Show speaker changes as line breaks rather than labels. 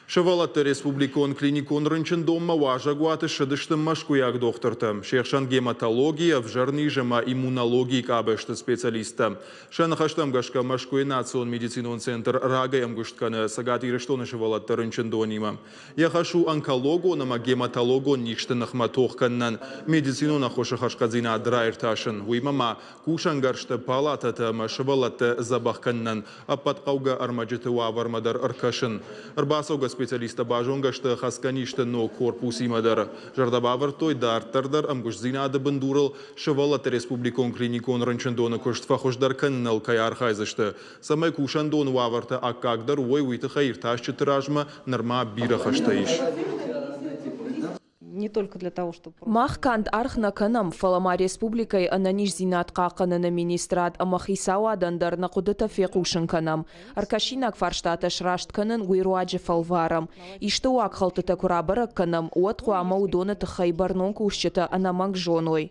Сывӕллӕтты республикон клиникон рынчындонмӕ уазӕгуаты ссыдысты мӕскуыйаг дохтыртӕ. Се хсӕн гематологи, ӕвзӕрниз ӕмӕ иммунологийы къабӕзты специалисттӕ. Сӕ ныхӕстӕм гӕсгӕ Мӕскуыйы национ медицинон центр рагӕй ӕмгуыст кӕны Цӕгат Ирыстоны сывӕллӕтты рынчындонимӕ. Йӕ хӕс у онкологон ӕмӕ гематологон низты ныхмӕ тох кӕнынӕн медицинон ӕххуысы хӕрзхъӕддзинад раиртасын. Уыимӕ ма кусӕнгӕрзты, палатӕты ӕмӕ сывӕллӕтты дзӕбӕх кӕнынӕн ӕппӕт хъӕугӕ ӕрмӕджыты уавӕрмӕ дӕр ӕркӕсын. Ӕрбацӕугӕ специалисттӕ базонгӕ сты хӕцгӕ низты ног корпусимӕ дӕр. Зӕрдӕ бавӕрдтой, дарддӕр дӕр ӕмгуыстдзинады бындурыл сывӕллӕтты республикон клиникон рынчындоны куыст фӕхуыздӕр кӕныныл кӕй архайдзысты. Цӕмӕй кусӕндоны уавӕртӕ аккагдӕр уой, уый тыххӕй иртасджыты размӕ нырма бирӕ хӕстӕ ис.
Не только для того, чтобы...
Мах канд аргъ нӕ кӕнӕм, фӕлӕ ма республикӕйы ӕнӕниздзинад хъахъхъӕныны министрад ӕмӕ хицауадӕн дӕр нӕ хъуыдытӕ фехъусын кӕнӕм. Ӕркӕсинаг фарстатӕ сраст кӕнын уый руаджы фӕлварӕм. Исты уагхӕлдтытӕ куы рабӕрӕг кӕнӕм, уӕд хъуамӕ уыдоны тыххӕй бӕрнон кусджытӕ ӕнӕмӕнг зоной.